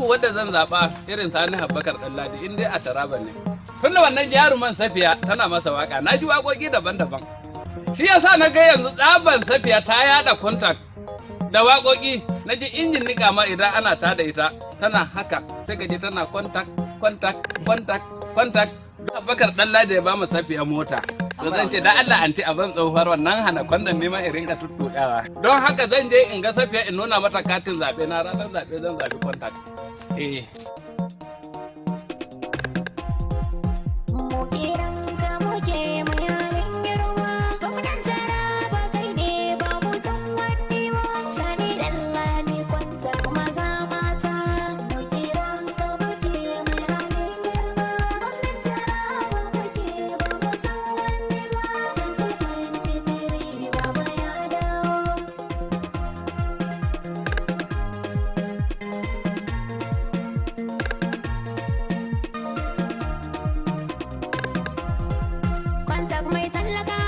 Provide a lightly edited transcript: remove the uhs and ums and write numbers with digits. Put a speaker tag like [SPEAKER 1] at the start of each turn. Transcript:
[SPEAKER 1] Babu wanda zan zaɓa irin Sani Abubakar Ɗanladi in dai a Taraba ne. Tunda wannan jaruman Safiya tana masa waka, na ji waƙoƙi daban-daban. Shi yasa na ga yanzu tsaban Safiya ta yada contact da waƙoƙi, na ji injin niƙa ma idan ana tada ita tana haka, sai ka ji tana contact, contact, contact, contact. Abubakar Ɗanladi ya ba mu Safiya mota. To zan ce, "Da Allah anti, a ban tsohuwar wannan hana kwandon neman in rinka tuttuƙawa." Don haka zan je in ga Safiya in nuna mata katin zaɓe na. Ranar zaɓe zan zaɓi contact. Eh.
[SPEAKER 2] Mu kiranka muke, mai halin girma. Gwamnan Taraba kai ne, ba mu san wani ba. Sani Ɗanladi, Contact, maza mata. Mu kiranka muke, mai halin girma. Gwamnan Taraba muke, ba mu san wani ba. 2023 Baba ya dawo. Contact mai tallaka.